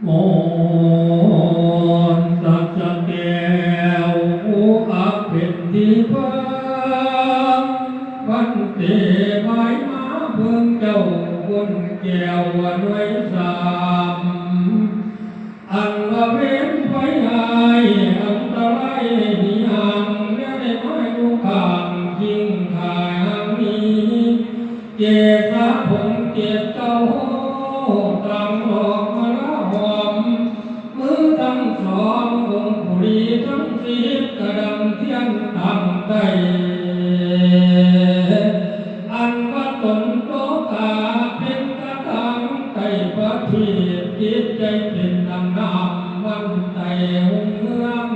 ມົນຕັດສະແກ້ວ ອາເປັນທີ່ເພິ່ງ ພັນເຕ ບາຍມາເບິ່ງເຈົ້າບຸນແກ້ວໜ່ວຍສາມ ອັນວ່າເວນໄພຮ້າຍ ອັນຕະລາຍທີ່ຫ່າງ ແລະໄດ້ມາຢູ່ຂ້າງຄິງຂ້າຍຫາງນີ້ ເກສາຜົມເກດເກົ້າ ຕາງດອກມະລາຫອມ ມືທັງສອງອົງຄຸລີທັງສິບ ກະດຳທຽນທາງໃຕ້ ອັນວ່າຕົນໂຕກາເປັນກະຖາງໃຕ້ປະທີບ ຈິດໃຈເປັນດັ່ງນ້ຳມັນໃຕ້ຮຸ່ງເຮືອງ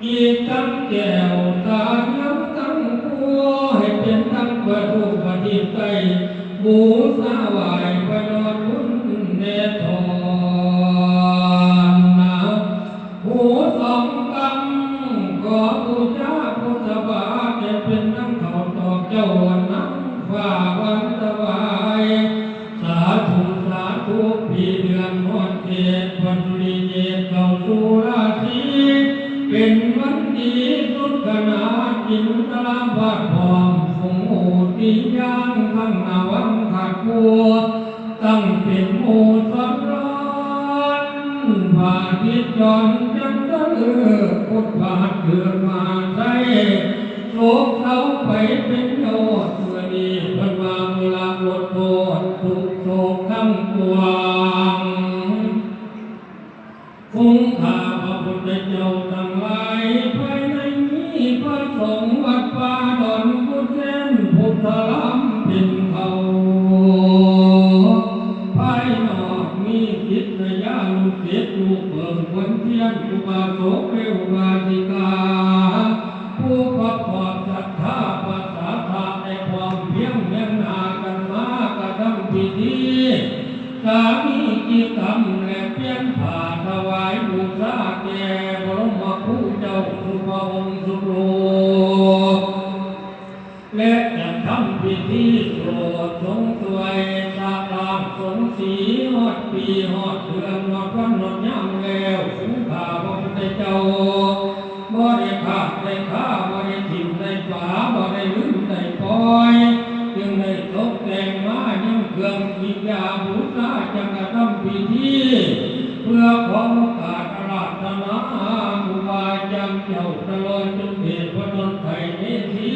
ອີກທັງແກ້ວຕາເຮືອງທັງຄົວ ໃຫ້ເປັນທັງປະຕູປະທີບໃຕ້ ບູຊາໄຫວ້ພະຍອດຄຸນແນ່ທອນນາ ຜູ້ສອງກຳ ຂໍບູຊາພຸດທະບາດ ໃຫ້ເປັນທັງເຂົ້າຕອກເຈົ້ານາງຟ້າວັນຖະວາຍ ສາທຸ ສາທຸ ປີເດືອນຮອດເຂດ ວັນສຸລິເກດເຂົ້າສູ່ລາສີ ເປັນວັນດີສຸດຂະໜາດ ອິນທະລາບາດພ້ອມ ຝູງໂອຕິຍານ ທັງນາວັງຄະຄົວ ຕັ້ງເປັນໝູ່ສອນລອນ ພະອາທິດຈອນຈັນທະເລີກ ພຸດພະຫັດເກີດມາໃສ ໂສກເສົ້າໄປເປັນຍອດ ເມື່ອນີ້ເພິ່ນວ່າມື້ລະຫົດໂທດ ທຸກໂສກທັງປວງ ຄຸງຂ້າພະພຸດທະເຈົ້າທັງຫຼາຍ ພາຍໃນມີພະສົງວັດປ່າດອນກຸເຊນ ພຸດທະລາມເປັນເຂົາ ພາຍນອກມີສິດສະຍານຸສິດ ລູກເຜິ້ງຄວັນທຽນ ອຸບາສົກ ແລະ ອຸບາສິກາ ຜູ້ປະກອບສັດທາປະສາທະ ແລະ ພ້ອມພຽງຮຽງໜ້າກັນມາກະທຳພິທີ ສາມີກິດກຳແລະປ່ຽນຜ້າຖວາຍບູຊາແກ່ບະລົມມະຄູເຈົ້າທຸກພະອົງທຸກຮູບ ແລະ ຈັດທຳພິທີໂປດຊົງຊ່ວຍສະລ້າງສົງສີ ຮອດປີຮອດເດືອນ ຮອດວັນຮອດຍາມແລ້ວ ສົມຂ້າພະພຸດທະເຈົ້າ ບໍ່ໄດ້ຂາດໄດ້ຄາ ບໍ່ໄດ້ຖິ້ມໄດ້ປາ ບໍ່ໄດ້ລືມໄດ້ປ່ອຍ ຈຶ່ງໄດ້ຕົກແຕ່ງມາຍັງເຄື່ອງກິລິຍາບູຊາ ຈັກກະທຳພິທີ ເພື່ອຂໍໂອກາດອາລາທະນາຄູບາອາຈານເຈົ້າ ຕະຫຼອດຈົນເທບພະດົນໄຕເມທີ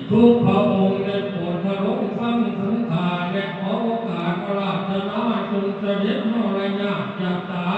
ທຸກພະອົງໄດ້ໂປດທະລົງຟັງສົງຂ້າ ແລະ ຂໍໂອກາດອາລາທະນາ ຈົ່ງສະເດັດມະລະຍາດຈາກຕາ